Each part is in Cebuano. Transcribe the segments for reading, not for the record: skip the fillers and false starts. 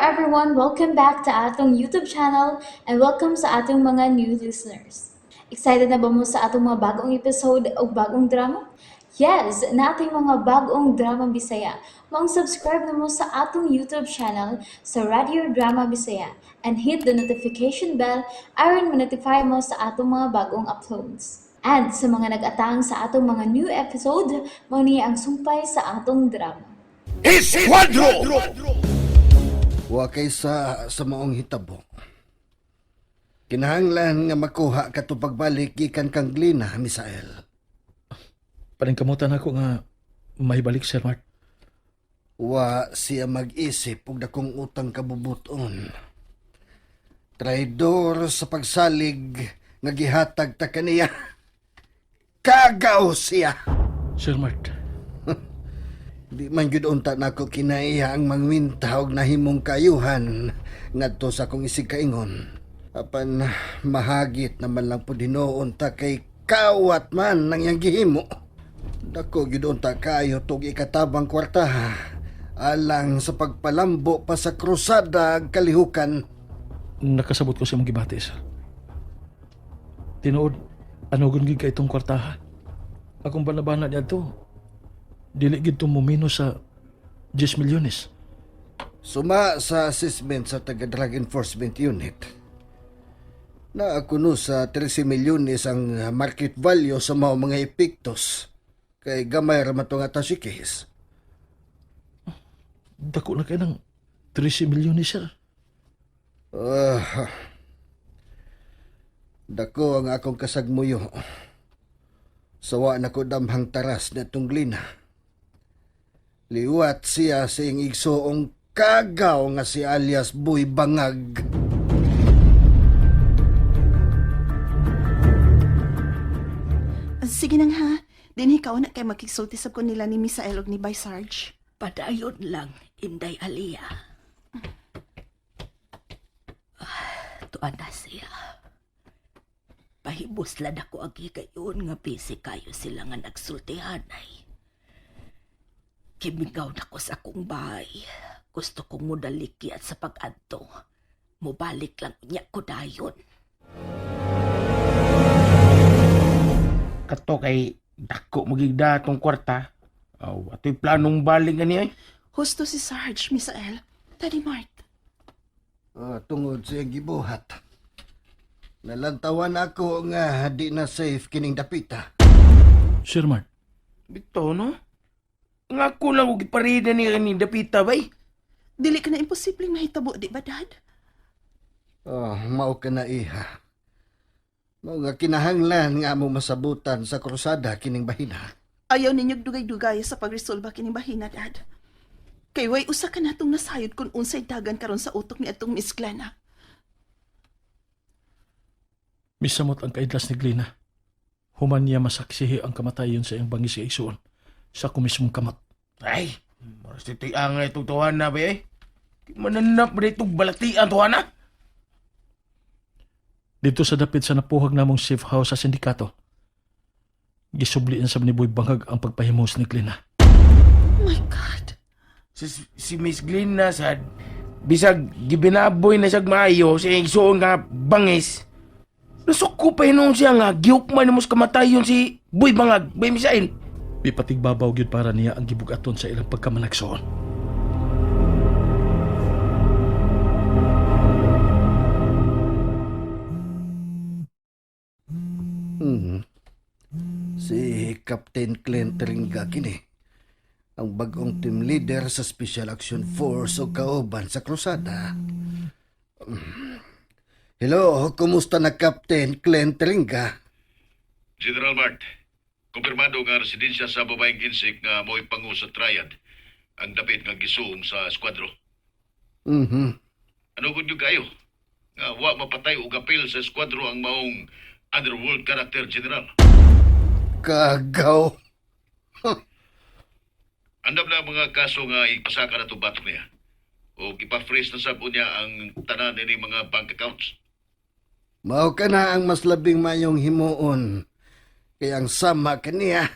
everyone! Welcome back to atong YouTube channel and welcome sa atong mga new listeners. Excited na ba mo sa atong mga bagong episode o bagong drama? Yes, nating mga bagong drama Bisaya. Maong subscribe na mo sa atong YouTube channel sa Radio Drama Bisaya and hit the notification bell aron ma-notify mo sa atong mga bagong uploads. And sa mga nag-atang sa atong mga new episode, mao ni ang sumpay sa atong drama. Esquadro! Wa kay sa maong hitabo. Kinahanglan nga makuha kato pagbalik gikan kang Glina, Misael. Paningkamutan ako nga mahibalik, Sir Mark. Wa siya mag-isip og dakong utang kabubuton. Traidor sa pagsalig nga gihatag ta kaniya. Kagaw siya. Sir Mark, Di man gyud unta nako kinaiya ang mangwinta og nahimong kayuhan ngadto sa akong isig kaingon. Apan mahagit naman lang pud hinuon ta kay kawat man nang iyang gihimo. Dako gyud unta kayo tug ikatabang kwarta alang sa pagpalambo pa sa krusada ag kalihukan. Nakasabot ko sa imong gibati, sir. Tinuod, anugon gid kay itong kwartaha. Akong banabana niya to. Dili gid to mumino sa 10 milyones. Suma sa assessment sa taga Drug Enforcement Unit. Na kuno sa 13 milyones ang market value sa mga epektos kay gamay ra man to nga tasikis. Dako na kay ng 13 milyones, sir. Ah, dako ang akong kasagmuyo. Sawa na ko damhang taras na Glina. Liwat siya sa iyang igsoong kagaw nga si alias Boy Bangag. Sige nang ha. Dinhi ka na kay makigsulti sab ko nila ni Misael og ni Bay Sarge. Padayon lang, Inday Alia. Ah, tuan na siya. Pahibuslan ako agi kayon nga busy kayo sila nga nagsultihanay. Kimigaw na ko sa akong bahay. Gusto kong mudaliki at sa pag-adto. Mubalik lang niya ko dayon. Kato kay dako magigda atong kwarta. Aw, ato'y planong baling ani ay. Husto si Sarge, Misael. Daddy Mart. Ah, tungod sa iyang gibuhat. Nalantawan ako nga di na safe kining dapita. Sir Mark, Bitaw no? Nga ako lang og giparida ni ni dapita bay. Dili ka na imposibleng mahitabo, di ba, Dad? Oh, mao ka na iha. Mao nga kinahanglan nga mo masabutan sa krusada kining bahina. Ayaw ninyo dugay-dugay sa pagresolba kining bahina, Dad. Kay way usa ka natong nasayod kung unsay dagan karon sa utok ni atong Miss Glena. Misamot ang kaidlas ni Glina. Human niya masaksihi ang kamatayon sa iyang bangis sa igsuon sa ako mismong kamot. Ay, maras ito'y angay itong tuwan na bay ay. Mananap ba itong balatian tuwan na? Dito sa dapit sa napuhag namong safe house sa sindikato, gisublian sa ni Boy Bangag ang pagpahimos ni Glina. Oh my God. Si Miss Glenn na sad, bisag gibinaboy na siyag maayo sa igsuon nga bangis. Nasuko pa hinuon siya nga gihukman mo sa kamatayon si Boy Bangag, Boy Misael. Bipatigbabaw gyud para niya ang gibugaton sa ilang pagkamanagsoon. Hmm. Si Captain Clint Ringa kini. Ang bagong team leader sa Special Action Force o kauban sa krusada. Hello, kumusta na Captain Clint Ringa? General Mart, kumpirmado nga residensya sa babaeng insik nga mo'y pangu sa triad ang dapit nga gisuong sa squadro. Ano gud yung kayo? Nga wa mapatay og apil sa squadro ang maong underworld character general. Kagaw. Andam na ang mga kaso nga ipasaka na itong batok niya. O ipa-freeze na sab niya ang tanan ini mga bank accounts. Mao ka na ang mas labing mayong himuon. Kaya ang sama kaniya,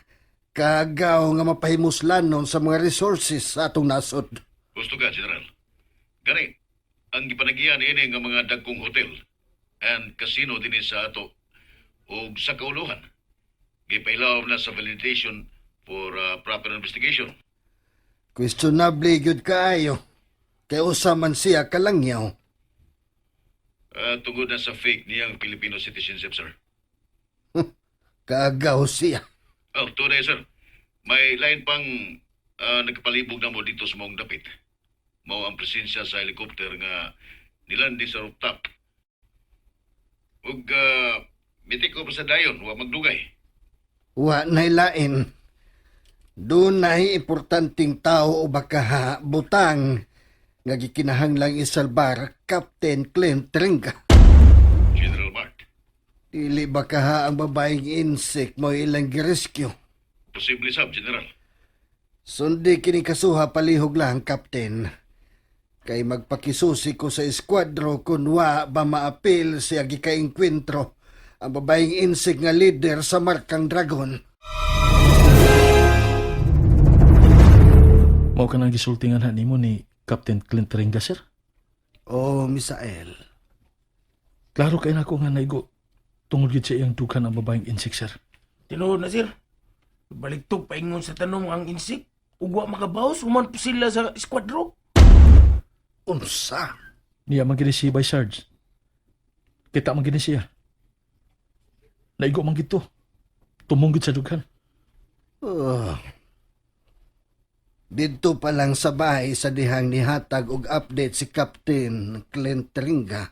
kagaw nga mapahimuslanon sa mga resources sa atong nasod. Gusto ka, General. Gani, Ang gipanagian ini nga mga dagkong hotel and casino dinhi sa ato ug sa kauluhan. Gipailawom na sa validation for proper investigation. Questionable gyud kaayo. Kay usa man siya kalangyaw. Tungod na sa fake niyang Filipino citizenship, sir. Kaagaw siya. Oh, tunay, sir. May line pang nagpalibog na mo dito sa maong dapit. Mao ang presensya sa helicopter nga nilandi sa rooftop. Ug mitik ko pa sa dayon, wa magdugay. Wa na'y lain. Dunay importanteng tao o baka ha, butang nga gikinahanglang isalbar Captain Clint Tringa. General Bart, Dili ba ka ha ang babaeng insect mo ilang girescue? posible sab, General. Sundi kini kasuha palihog lang, Captain. Kay magpakisusi ko sa eskuadro kun wa ba maapil siya gikaengkwentro ang babaeng insect nga leader sa Markang Dragon. Mao ka nang gisultingan ha nimo ni Captain Clint Ringa, sir. Oh, Misael. Klaro kay nako nga naigo tungod gid sa iyang dughan ang babaeng insect, sir. Tinuod na, sir. Baliktog paingon sa tanong ang insik. Ug wa makabawas, human po sila sa eskuadro. Unsa? Niya man gini si Bay Sarge. Kita man gini siya. Naigo man gid to. Tumunggid sa dughan. Oh. Didto pa lang sa bahay sa dihang nihatag og update si Captain Clint Ringa.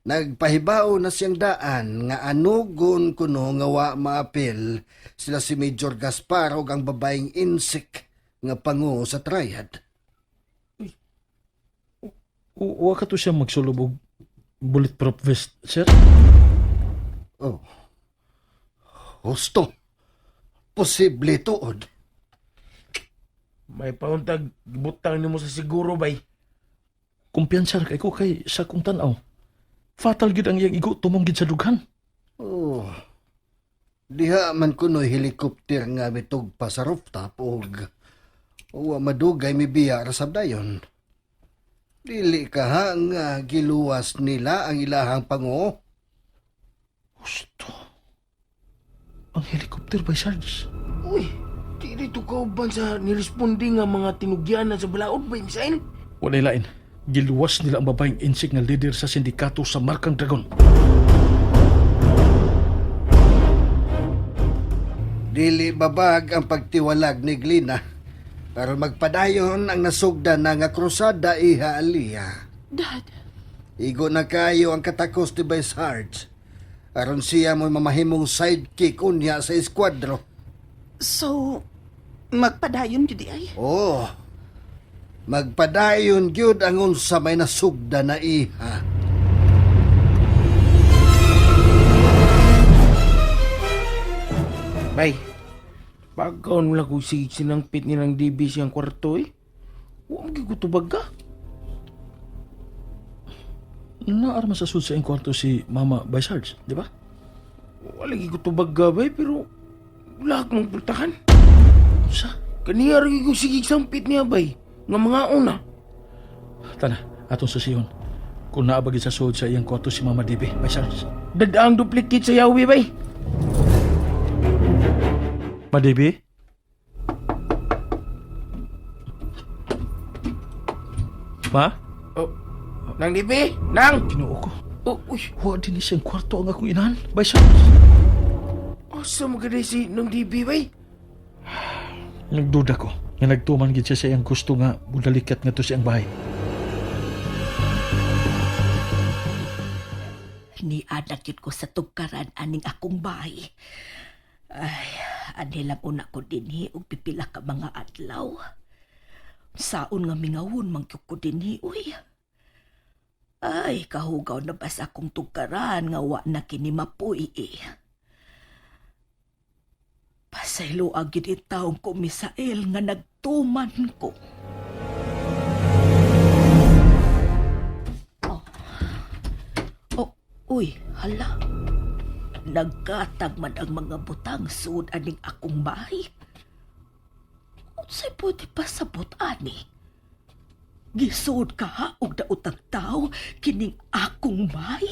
Nagpahibao na siyang daan nga anugon kuno nga wa maapil sila si Major Gaspar og ang babaeng insik nga pango sa triad. Wa ka to siya magsulob og bulletproof vest, sir. Oh. Husto. Posible tuod. May pauntag, gibutang nimo sa siguro, bay. Kumpiyansa ra kay ko kay sa kong tan-aw. Fatal gid ang iyang igo tumunggid sa dughan. Oh. Diha man kuno'y helicopter nga mitugpa sa rooftop og wa madugay mibiya ra sab dayon. Dili ka ha nga giluwas nila ang ilahang pango. Husto. Ang helicopter by Sarge. Uy, di dito kauban sa niresponde nga mga tinugyanan sa balaod, bay, Misael. Walay lain. Giluwas nila ang babaeng insik nga leader sa sindikato sa Markang Dragon. Dili babag ang pagtiwalag ni Glina. Pero magpadayon ang nasugda na nga krusada iha aliya. Dad, Igo na kayo ang katakos ni Vice Heart. Aron siya mo'y mamahimong sidekick unya sa eskuadro. so magpadayon gyud di ay. Oh, magpadayon gyud ang unsa may nasugda na iha. Bay, pagkaon wala ko sig sinangpit nilang DB siyang kwarto eh. Wa mo gigutubag ka. Naarma sa sud sa iyang kwarto si Mama by Sarge, di ba? Wala gigutubag ka, bay, pero wala akong pultahan. Unsa? Kaniya rin ko sige sampit niya, bay. Nga mga una. Tana, atong susihon. Kung naabagi sa sud sa iyang kwarto si Mama DB by Sarge. Dadaang duplicate sa yawi, bay. Ma DB? Ma? Oh, nang DB, nang! Ginoo ko. Oh, uy, Wa din ni siyang kwarto ang akong inahan by Sarge. asa mo gani si nang DB, bay? Nagduda ko nga nagtuman gid siya sa iyang gusto nga budalikat nga to siyang bahay. Nianak yun ko sa tugkaran aning akong bahay. Ay, anhi lang una ko dinhi og pipila ka mga adlaw. Saon nga mingawon man gyud ko dinhi, uy. Ay, kahugaw na bas akong tugkaran nga wa na kini mapuy eh. Pasaylo gyud intawong ko Misael nga nagtuman ko. Oh, uy, hala. Nagkatag man ang mga butang suod aning akong bahay. Unsay pwede pa sabot ani? Gisuod ka ha og daotang tao. bitaw kining akong bay?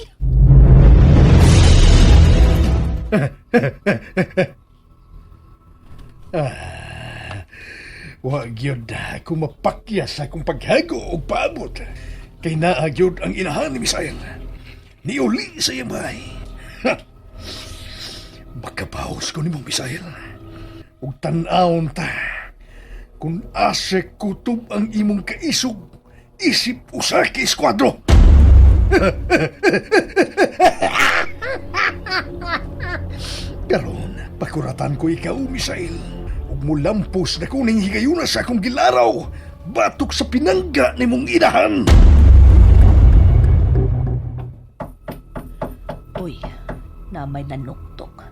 Wa gyud ako mapakyas sa akong paghago og paabot. Kay naa gyud ang inahan ni Misael. Niuli sa iyang bahay. Ha! Makabaos ko nimong Misael. Ug tan-awon ta kung asa kutob ang imong kaisog isip usa ka eskuadro. Karon, pakuratan ko ikaw, Misael. Ug mulampos na kuning higayuna sa akong gilaraw. Batok sa pinangga nimong inahan. Uy, namay nanuktok.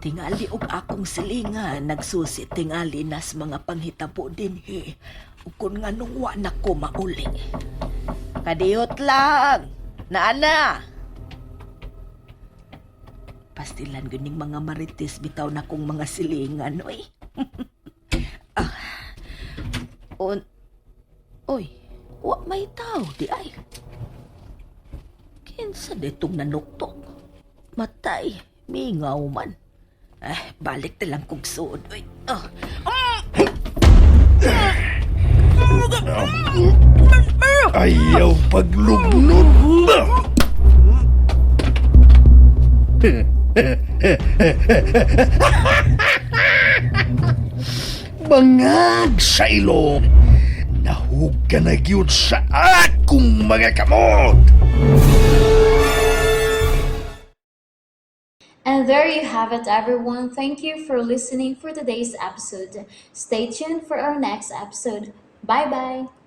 Tingali og akong silingan, nagsusi tingali nas mga panghitabo dinhi. Ug kun nganong wa na ko mauli. Kadiyot lang! Naana! Pastilan guning mga marites bitaw na kong mga silingan, oy. ah. On, oy, wa may tao di ay. Kinsa ditong nanuktok? Matay, mingaw man. Eh, balik na lang kong suod. Uy, ah. Ayaw paglugnod. Bangag sa ilong. Nahug ka na gyud sa akong mga kamot. And there you have it, everyone. Thank you for listening for today's episode. Stay tuned for our next episode. Bye bye.